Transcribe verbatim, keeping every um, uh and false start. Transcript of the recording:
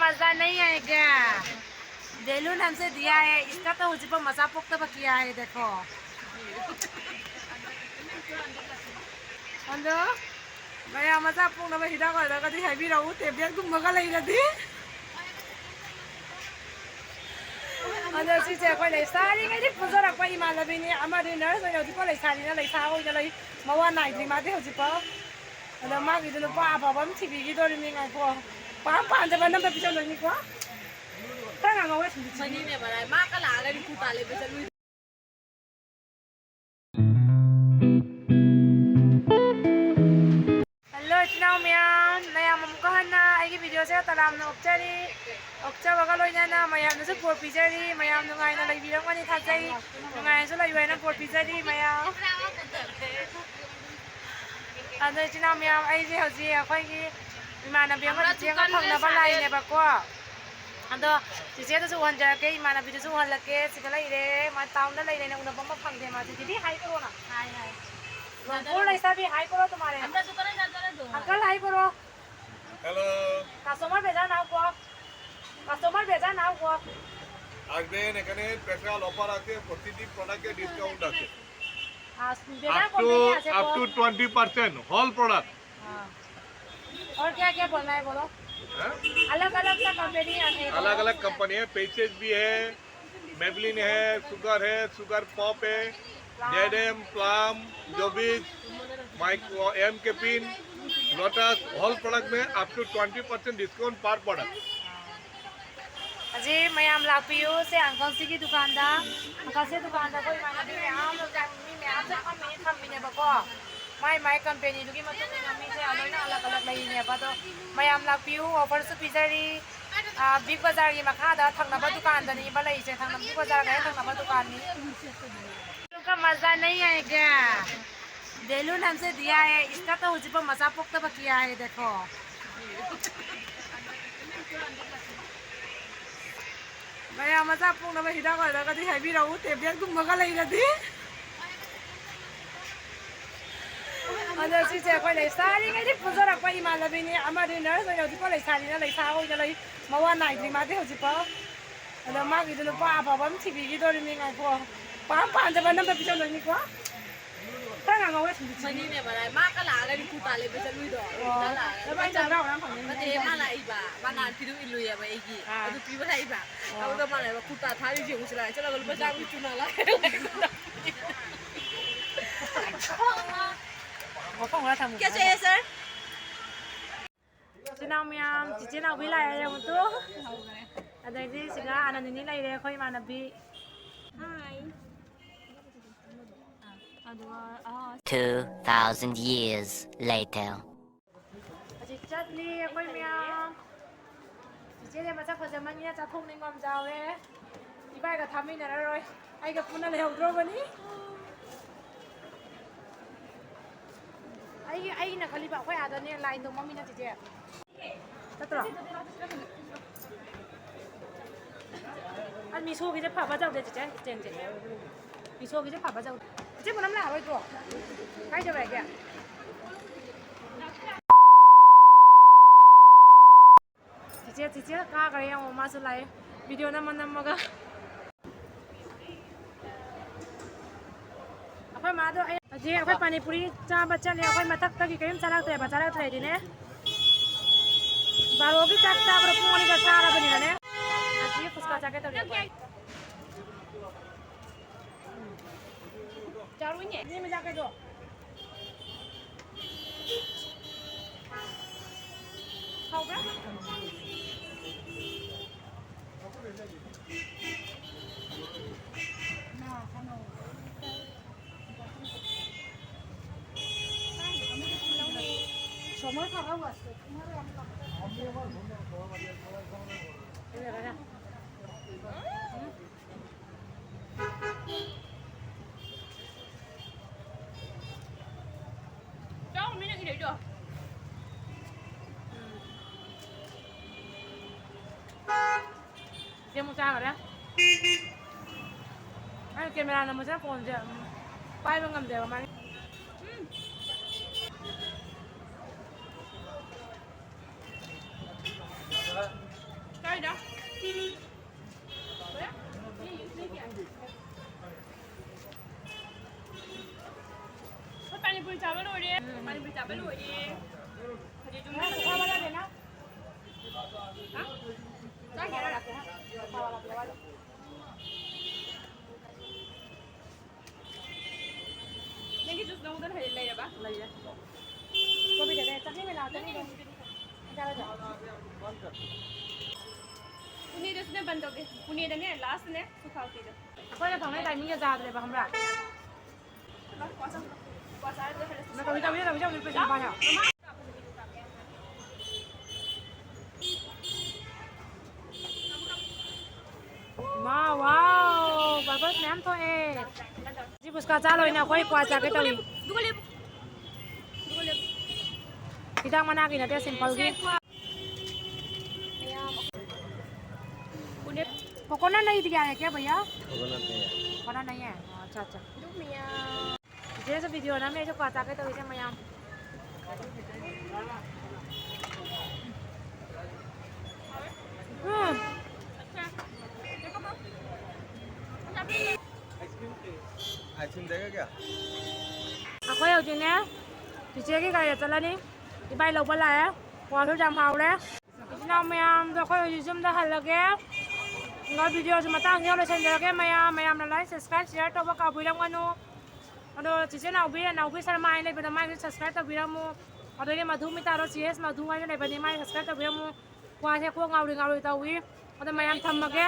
मजा नहीं आएगा। बैलून हमसे दिया है, इसका तो उस पर मजा पोकता बकिया है, देखो। ꯑꯗꯣ ꯃꯌꯥꯝ ꯃꯆꯥ ꯄꯣꯛꯅꯕ ꯍꯤꯗꯥꯛ ꯑꯣꯏꯔꯒꯗꯤ ꯍꯥꯏꯕꯤꯔꯛꯎ, ꯇꯦꯕ꯭ꯂꯦꯠꯀꯨꯝꯕꯒ ꯂꯩꯔꯗꯤ꯫ ꯑꯗꯣ ꯁꯤꯁꯦ ꯑꯩꯈꯣꯏ ꯂꯩꯁꯥꯔꯤꯉꯩꯗꯤ ꯄꯨꯖꯔꯛꯄ ꯏꯃꯥꯟꯅꯕꯤꯅꯤ꯫ ꯑꯃꯗꯤ ꯅꯔꯁ ꯑꯣꯏꯅ ꯍꯧꯖꯤꯛꯐꯥꯎ ꯂꯩꯁꯥꯔꯤꯅ ꯂꯩꯁꯥ ꯑꯣꯏꯅ ꯂꯩ꯫ ꯃꯋꯥ ꯅꯥꯏꯗ꯭ꯔꯤ ꯃꯥꯗꯤ ꯍꯧꯖꯤꯛꯐꯥꯎ꯫ ꯑꯗꯣ ꯃꯥꯒꯤꯁꯨ ꯅꯨꯄꯥ ꯑꯐꯕ ꯑꯃ ꯊꯤꯕꯤꯈꯤꯗꯣꯔꯤꯕꯅꯤ꯫ ꯉꯥꯏꯈꯣ꯫ ꯄꯥꯝ ꯄꯥꯝꯗꯕ ꯅꯝꯕ ꯄꯤꯖꯗꯣꯏꯅꯤꯀꯣ꯫ ꯈꯔ ꯉꯥꯡꯉꯧꯋꯦ ꯁꯨꯝ ꯃꯅꯤꯅꯦ ꯃꯔꯥꯏ꯫ ꯃꯥ ꯀꯂꯥꯒ ꯔꯤꯐꯨ ꯇꯥꯜꯂꯦ ꯄꯩꯁꯥ ꯂꯣꯏ꯫ ꯍꯜꯂꯣ ꯏꯆꯤꯟ ꯏꯅꯥꯎ ꯃꯌꯥꯝ, ꯃꯌꯥꯝ ꯑꯃꯨꯛꯀ ꯍꯟꯅ ꯑꯩꯒꯤ ꯚꯤꯗꯤꯑꯣꯁꯦ ꯇꯔꯥꯝꯅ ꯑꯣꯛꯆꯔꯤ꯫ ꯑꯣꯛꯆꯕꯒ ꯂꯣꯏꯅꯅ ꯃꯌꯥꯝꯅꯁꯨ ꯕꯣꯔ ꯄꯤꯖꯔꯤ꯫ ꯃꯌꯥꯝ ꯅꯨꯡꯉꯥꯏꯅ ꯂꯩꯕꯤꯔꯝꯒꯅꯤ ꯊꯥꯖꯩ꯫ ꯅꯨꯡꯉꯥꯏꯅꯁꯨ ꯂꯩꯌꯨ ꯍꯥꯏꯅ ꯕꯣꯔ ꯄꯤꯖꯔꯤ ꯃꯌꯥꯝ꯫ ꯑꯗꯣ ꯏꯆꯤꯟ ꯏꯅꯥꯎ ꯃꯌꯥꯝ, ꯑꯩꯁꯦ ꯍꯧꯖꯤꯛ ꯑꯩꯈꯣꯏꯒꯤ ꯏꯃꯥꯟꯅꯕꯤ ꯑꯃꯒ ꯆꯤꯆꯦ ꯑꯃꯒ ꯐꯪꯅꯕ ꯂꯥꯛꯏꯅꯦꯕꯀꯣ꯫ ꯑꯗꯣ ꯆꯤꯆꯦꯗꯁꯨ ꯎꯍꯟꯖꯔꯛꯀꯦ, ꯏꯃꯥꯟꯅꯕꯤꯗꯁꯨ ꯎꯍꯜꯂꯛꯀꯦ꯫ ꯁꯤꯗ ꯂꯩꯔꯦ, ꯃꯥ ꯇꯥꯎꯟꯗ ꯂꯩꯔꯦꯅ ꯎꯅꯕ ꯑꯃ ꯐꯪꯗꯦ ꯃꯥꯁꯦ꯫ ꯗꯤꯗꯤ ꯍꯥꯏ ꯀꯣꯔꯣꯅ꯫ ꯍꯥꯏ, ꯍꯥꯏ꯫ ꯔꯣꯡꯄꯨꯔ ꯂꯩꯁꯥꯕꯤ ꯍꯥꯏ ꯀꯣꯔꯣ ꯇꯨꯃꯥꯔꯦ꯫ ꯑꯝꯇꯁꯨ ꯀꯔꯟ ꯅꯠꯇꯅ ꯇꯣꯡꯉꯣ꯫ ꯑꯪꯀꯜ ꯍꯥꯏ ꯀꯣꯔꯣ꯫ Hello. কাস্টমার বেজা না হুয়া। কাস্টমার বেজা না হুয়া। আসবেন, এখানে স্পেশাল অফার আছে, প্রতিটি প্রোডাক্টে ডিসকাউন্ট আছে। আস-, বেজা আপ টু, কোম্পানি আছে আপ তো। To twenty percent, all product. हाँ। और क्या क्या बोलना है बोलो। হ্যাঁ? अलग अलग सा कंपनी है। अलग अलग कंपनी है, पेचेस भी है, मेबलिन है, शुगर है, शुगर पॉप है, जेड एम, प्लम, जोबिस, micro, M K pin, Lotus, all product में up to twenty percent discount पर प्रोडक्ट। ꯍꯧꯖꯤꯛ ꯃꯌꯥꯝ ꯂꯥꯛꯄꯤꯌꯨ꯫ ꯁꯦ ꯑꯪꯀꯜꯁꯤꯒꯤ ꯗꯨꯀꯥꯟꯗ, ꯑꯪꯀꯜꯁꯦ ꯗꯨꯀꯥꯟꯗ ꯑꯩꯈꯣꯏ ꯏꯃꯥꯟꯅꯕꯤ ꯃꯌꯥꯝ, ꯃꯤ ꯃꯌꯥꯝꯁꯦ ꯐꯝꯃꯤ, ꯊꯝꯃꯤꯅꯦꯕꯀꯣ꯫ ꯃꯥꯏ ꯃꯥꯏ ꯀꯝꯄꯦꯅꯤꯗꯨꯒꯤ ꯃꯇꯨꯡ ꯏꯟꯅ ꯃꯤꯁꯦ ꯂꯣꯏꯅ ꯑꯂꯛ ꯑꯂꯛ ꯂꯩꯔꯤꯅꯦꯕ꯫ ꯑꯗꯣ ꯃꯌꯥꯝ ꯂꯥꯛꯄꯤꯌꯨ, ꯑꯣꯐꯔꯁꯨ ꯄꯤꯖꯔꯤ꯫ ꯑꯥ, ꯕꯤꯛ ꯕꯖꯥꯔꯒꯤ ꯃꯈꯥꯗ ꯊꯪꯅꯕ ꯗꯨꯀꯥꯟꯗꯅꯤꯕ ꯂꯩꯔꯤꯁꯦ, ꯊꯪꯅꯕ ꯕꯤꯛ ꯕꯖꯥꯔꯒ ꯍꯦꯛ ꯊꯪꯅꯕ ꯗꯨꯀꯥꯟꯅꯤ꯫ का मजा नहीं आएगा। बैलून हमसे दिया है, इसका तो उस पर मजा पोकता बकिया है, देखो। ꯃꯌꯥꯝ ꯃꯆꯥ ꯄꯣꯛꯅꯕ ꯍꯤꯗꯥꯛ ꯑꯣꯏꯔꯒꯗꯤ ꯍꯥꯏꯕꯤꯔꯛꯎ, ꯇꯦꯕ꯭ꯂꯦꯠꯀꯨꯝꯕꯒ ꯂꯩꯔꯗꯤ꯫ ꯑꯗꯣ ꯁꯤꯁꯦ ꯑꯩꯈꯣꯏ ꯂꯩꯁꯥꯔꯤꯉꯩꯗꯤ ꯄꯨꯟꯖꯔꯛꯄ ꯏꯃꯥꯟꯅꯕꯤꯅꯤ꯫ ꯑꯃꯗꯤ ꯅꯔꯁ ꯑꯣꯏꯅ ꯍꯧꯖꯤꯛꯐꯥꯎ ꯂꯩꯁꯥꯔꯤꯅ ꯂꯩꯁꯥ ꯑꯣꯏꯅ ꯂꯩ꯫ ꯃꯋꯥ ꯅꯥꯏꯗ꯭ꯔꯤ ꯃꯥꯗꯤ ꯍꯧꯖꯤꯛꯐꯥꯎ꯫ ꯑꯗꯣ ꯃꯥꯒꯤꯁꯨ ꯅꯨꯄꯥ ꯑꯐꯕ ꯑꯃ ꯊꯤꯕꯤꯈꯤꯗꯣꯔꯤꯃꯤ꯫ ꯉꯥꯏꯈꯣ꯫ ꯄꯥꯝ ꯄꯥꯝꯗꯕ ꯅꯝꯕ ꯄꯤꯖꯗꯣꯏꯅꯤꯀꯣ꯫ ꯈꯔ ꯉꯥꯡꯉꯧꯋꯦ ꯁꯨꯝ ꯁꯤꯗꯤ꯫ ꯃꯅꯤꯅꯦ ꯃꯔꯥꯏ꯫ ꯃꯥ ꯀ ꯂꯥꯛꯑꯒꯗꯤ ꯀꯨꯔꯇꯥ ꯂꯩꯕ ꯆꯠꯂꯨꯏꯗꯣ꯫ ꯑꯣ꯫ ꯀꯨꯔꯇꯥ ꯂꯥꯛꯑꯒ ꯑꯗꯣ ꯑꯩꯅ ꯃꯆꯥ-, ꯍꯔꯥꯎ ꯍꯔꯥꯎ ꯐꯪꯉꯦ꯫ ꯅꯠꯇꯦ, ꯃꯥ ꯂꯥꯛꯏꯕ꯫ ꯃꯥ ꯅꯍꯥꯟ ꯐꯤꯗꯨ ꯏꯜꯂꯨꯏꯌꯦꯕ ꯑꯩꯒꯤ꯫ ꯑꯥ꯫ ꯑꯗꯨ ꯄꯤꯕ ꯂꯥꯛꯏꯕ꯫ ꯑꯣ꯫ ꯑꯗꯨꯗ ꯃꯥꯅ ꯍꯥꯏꯕ, "ꯀꯨꯔꯇꯥ ꯊꯥꯔꯤꯁꯦ ꯌꯦꯡꯉꯨ ꯁꯤ ꯂꯥꯛꯑꯦ꯫ ꯆꯠꯂꯒ ꯂꯨꯄꯥ ꯆꯥꯝꯃꯒꯤ ꯆꯨꯅꯥ ꯂꯥꯛꯑꯦ꯫" ꯃꯐꯝ ꯈꯔ ꯊꯝꯃꯨ꯫ ꯀꯦ ꯆꯦ ꯁꯔ꯫ ꯏꯆꯤꯟ ꯏꯅꯥꯎ ꯃꯌꯥꯝ, ꯆꯤꯆꯦ ꯅꯥꯎꯕꯤ ꯂꯥꯛꯑꯦ ꯌꯦꯡꯉꯨ ꯇꯨ꯫ ꯑꯗꯩꯗꯤ ꯁꯤꯗ ꯑꯅꯟꯗꯤꯅꯤ ꯂꯩꯔꯦ, ꯑꯩꯈꯣꯏ ꯏꯃꯥꯟꯅꯕꯤ꯫ Hi꯫ ꯑꯗꯨꯒ, ꯑꯥ꯫ Two thousand years later. ꯍꯧꯖꯤꯛ ꯆꯠꯂꯤ ꯑꯩꯈꯣꯏ ꯃꯌꯥꯝ꯫ ꯆꯤꯆꯦꯁꯦ ꯃꯁꯛ ꯐꯖꯃꯟꯒꯤꯅ ꯆꯥꯊꯣꯛꯅꯤꯡꯕ ꯑꯃ ꯌꯥꯎꯔꯦ꯫ ꯏꯕꯥꯏꯒ ꯊꯥꯃꯤꯟꯅꯔꯔꯣꯏ꯫ ꯑꯩꯒ ꯄꯨꯟꯅ ꯂꯩꯍꯧꯗ꯭ꯔꯣꯕꯅꯤ꯫ ꯑꯩꯒꯤ, ꯑꯩꯅ ꯈꯜꯂꯤꯕ ꯑꯩꯈꯣꯏ ꯑꯥꯗꯅꯦ ꯂꯥꯏꯟꯗꯣ ꯃꯝꯃꯤ ꯅꯠꯇꯦ ꯆꯦ꯫ ꯅꯠꯇ꯭ꯔꯣ? ꯑ, ꯃꯤꯁꯣꯒꯤꯁꯦ ꯐꯕ ꯇꯧꯗꯦ ꯆꯤꯆꯦ, stand ꯁꯦ꯫ ꯃꯤꯁꯣꯒꯤꯁꯦ ꯐꯕ ꯇꯧꯗꯦ꯫ ꯆꯤꯆꯦ ꯄꯨꯅꯝ ꯂꯥꯛꯑꯔꯣꯏꯗ꯭ꯔꯣ? ꯀꯥꯏ ꯇꯧꯔꯒꯦ? ꯆꯤꯆꯦ, ꯆꯤꯆꯦ ꯀꯥꯈ꯭ꯔꯦ ꯌꯦꯡꯉꯣ, ꯃꯥꯁꯨ ꯂꯥꯛꯑꯦ꯫ ꯚꯤꯗꯤꯑꯣ ꯅꯝꯃ ꯅꯝꯃꯒ꯫ ꯑꯩꯈꯣꯏ ꯃꯥꯗꯣ ꯑꯩ, ꯍꯧꯖꯤꯛ ꯑꯩꯈꯣꯏ ꯄꯥꯅꯤꯄꯨꯔꯤ ꯆꯥꯕ ꯆꯠꯂꯦ꯫ ꯑꯩꯈꯣꯏ ꯃꯊꯛꯇꯒꯤ ꯀꯔꯤꯝ ꯆꯥꯔꯛꯇ꯭ꯔꯦꯕ, ꯆꯥꯔꯛꯇ꯭ꯔꯦꯗꯤꯅꯦ꯫ ꯕꯥꯔꯣꯒꯤ ꯆꯥꯛ ꯆꯥꯕꯗꯣ ꯄꯨꯡ ꯑꯅꯤꯗ ꯆꯥꯔꯕꯅꯤꯅꯅꯦ꯫ ꯍꯧꯖꯤꯛ ꯐꯨꯁꯀꯥ ꯆꯥꯒꯦ ꯇꯧꯔꯤ ꯑꯩꯈꯣꯏ꯫ ꯆꯥꯔꯨꯏꯅꯦ꯫ ꯃꯤ ꯃꯆꯥ ꯀꯩꯗꯣ꯫ ꯍꯥꯎꯕ꯭ꯔꯥ? সময় থাকা আছে। ꯆꯥꯎ, ꯃꯤꯅ ꯏꯔꯩꯗꯣ꯫ ꯏꯆꯦ ꯑꯃꯨꯛ ꯆꯥꯈꯔꯦ꯫ ꯑꯩꯅ camera ꯅꯝꯕꯁꯤꯅ phoneꯁꯦ, ꯎꯝ, ꯄꯥꯏꯕ ꯉꯝꯗꯦꯕ ꯃꯥꯒꯤ꯫ ꯎꯝ꯫ ꯑꯩꯈꯣꯏ ꯄꯥꯅꯤꯄꯨꯔꯤ ꯆꯥꯕ ꯂꯣꯏꯔꯦ꯫ ꯄꯥꯅꯤꯄꯨꯔꯤ ꯆꯥꯕ ꯂꯣꯏꯔꯦ꯫ ꯍꯧꯖꯤꯛ ꯌꯨꯝꯗ ꯍꯜꯂꯛꯑꯦ꯫ ꯍꯥ? ꯆꯥꯈꯤꯔꯣꯏ? ꯅꯪꯒꯤ ꯖꯨꯁ ꯂꯧꯗꯅ ꯍꯧꯖꯤꯛ ꯂꯩꯔꯕ? ꯂꯩꯔꯦ꯫ ꯀꯣꯕꯤꯗꯅꯦ, ꯆꯠꯅꯤ ꯃꯦꯂꯥ, ꯆꯠꯅꯤꯗꯣ꯫ ꯆꯥꯔꯣꯏꯗ꯭ꯔꯣ? ꯄꯨꯅꯦꯗꯁꯨꯅꯦ ꯕꯟ ꯇꯧꯒꯦ꯫ ꯄꯨꯅꯦꯗꯅꯦ, ꯂꯥꯁꯅꯦ, ꯁꯨꯈꯥ ꯍꯣꯇꯦꯜꯗ꯫ ꯑꯩꯈꯣꯏꯅ ꯐꯪꯉꯦ ꯇꯥꯏꯃꯤꯡꯒ ꯆꯥꯗ꯭ꯔꯦꯕ, ꯈꯪꯕ꯭ꯔꯥ? ꯀ꯭ꯋꯥ ꯆꯥ-, ꯀ꯭ꯋꯥ ꯆꯥꯔꯗꯤ ꯍꯜꯂꯁꯤ꯫ ꯅꯪ ꯇꯧꯏ, ꯇꯧꯏ, ꯇꯧꯏ, ꯇꯧꯏ, ꯄꯩꯁꯥ ꯄꯥꯏ ꯍꯥꯏꯌꯣ꯫ ꯃꯥ, ꯋꯥꯎ, bubbles ꯃꯌꯥꯝ ꯊꯣꯛꯑꯦ꯫ ꯁꯤ ꯄꯨꯁꯀꯥ ꯆꯥ ꯂꯣꯏꯅ ꯑꯩꯈꯣꯏ ꯀ꯭ꯋꯥ ꯆꯥꯒꯦ ꯇꯧꯔꯤ꯫ ꯍꯤꯗꯥꯛ ꯃꯅꯥꯒꯤ ꯅꯠꯇꯦ, simple ꯒꯤ꯫ Coconut नहीं दिया है क्या भैया? Coconut नहीं है। Coconut नहीं है? अच्छा, अच्छा। ꯏꯆꯦꯁꯨ video ꯅꯝꯃꯦ, ꯑꯩꯁꯨ ꯀ꯭ꯋꯥ ꯆꯥꯒꯦ ꯇꯧꯔꯤꯁꯦ ꯃꯌꯥꯝ꯫ ꯎꯝ꯫ Ice cream देगा क्या? ꯑꯩꯈꯣꯏ ꯍꯧꯖꯤꯛꯅꯦ, ꯆꯤꯆꯦꯒꯤ ꯒꯥꯔꯤꯗ ꯆꯠꯂꯅꯤ꯫ ꯏꯕꯥꯏ ꯂꯧꯕ ꯂꯥꯛꯑꯦ꯫ ꯀ꯭ꯋꯥꯁꯨ ꯌꯥꯝ ꯍꯥꯎꯔꯦ꯫ ꯏꯆꯤꯟ ꯏꯅꯥꯎ ꯃꯌꯥꯝꯗꯣ ꯑꯩꯈꯣꯏ ꯍꯧꯖꯤꯛ ꯌꯨꯝꯗ ꯍꯜꯂꯒꯦ꯫ ꯑꯗꯨꯒ video ꯁꯤ ꯃꯇꯥꯡꯁꯤꯗ ꯂꯣꯏꯁꯤꯟꯖꯔꯒꯦ꯫ ꯃꯌꯥꯝ, ꯃꯌꯥꯝꯅ like, subscribe, share ꯇꯧꯕ ꯀꯥꯎꯕꯤꯔꯝꯒꯅꯨ꯫ ꯑꯗꯣ ꯆꯤꯆꯦ ꯅꯥꯎꯕꯤ, ꯅꯥꯎꯕꯤ ꯁꯔꯃ ꯍꯥꯏꯅ ꯂꯩꯕꯗꯣ ꯃꯥꯒꯤꯁꯨ subscribe ꯇꯧꯕꯤꯔꯝꯃꯨ꯫ ꯑꯗꯒꯤ ꯃꯙꯨ ꯃꯤꯇꯥꯗꯣ, C S ꯃꯙꯨ ꯍꯥꯏꯅ ꯂꯩꯕꯅꯤ, ꯃꯥꯒꯤ subscribe ꯇꯧꯕꯤꯔꯝꯃꯨ꯫ ꯋꯥꯁꯦ ꯀꯣꯛ ꯉꯥꯎꯔꯤ ꯉꯥꯎꯔꯤ ꯇꯧꯏ꯫ ꯑꯗꯣ ꯃꯌꯥꯝ ꯊꯝꯃꯒꯦ꯫